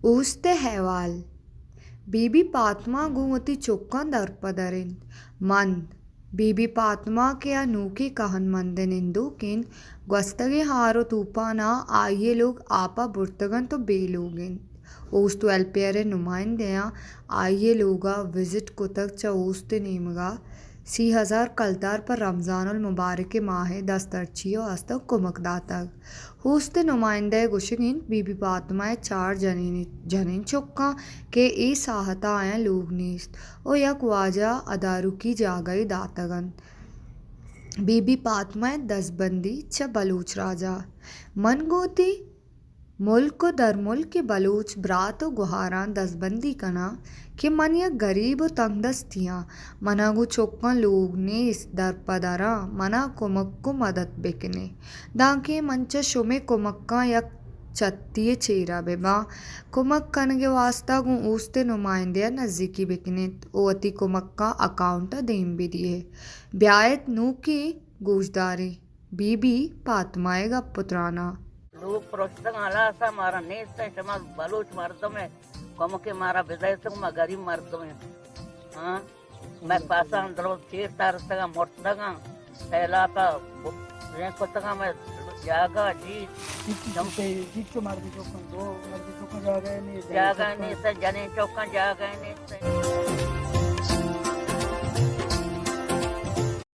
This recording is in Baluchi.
اوست ءِ احوال۔ بی بی پاتما گوں وتی چکاں در پہ در انت۔ مند، بی بی پاتما کہ آ نوکیں کہن مندیں نندوک انت، گوستگیں ہار و توپان ء آئی ء لوگ آپ ء برتگ انت و بے لوگ انت۔ اوست ویلفیئر ء نمائندہاں آئی ء لوگ ء وزٹ کتگ، چہ اوست ء نیمگ ء سی ہزار کلدار پہ رمضان المبارک ء ماہ ء دسترچی ء واستہ کمک داتگ۔ اوست ء نمائندہ ء گوشگ انت، بی بی پاتمہ ء چار جنین، جنین چکاں کہ اے ساہت ء آیاں لوگ نیست و یک واجہ ادارکی جاگہے داتگ انت۔ بی بی پاتمہ ء دزبندی چہ بلوچ راج ء۔ من گوں وتی ملک و درملک ء بلوچ برات و گہاراں دزبندی کناں کہ من یک گریب و تنگدستی آں، منا گوں چکاں لوگ نیست، در پہ دراں، منا کمک و مدد بکنے، دانکہ من چہ شمے کمکاں یک چتی ء چیرا بہ باں۔ کمک کنگ ء واستہ گوں اوست ء نمائندہ ء نزیکی بکنیت و وتی کمکاں اکاؤنٹ ء دیم بدیے۔ بیایت نوکیں گوشداریں بی بی پاتمہ ء گپ و تراناں۔ لوگ پرشتگاں ہلاس ء مارا نیست ء، شما بلوچ مردم ء کمکے مارا بدئیت، ما گریب مردم ایں۔ ہاں، مئے پاساں درو چیر تارتگاں، مرتگاں، سیلاپ ء زین کتگاں، مئے جاگہ جیت۔ جیت چو مردی چوکاں، دو مردی چوکاں جاگہ نیست۔ جاگہ نیست، جنین چوکاں جاگہ نیست۔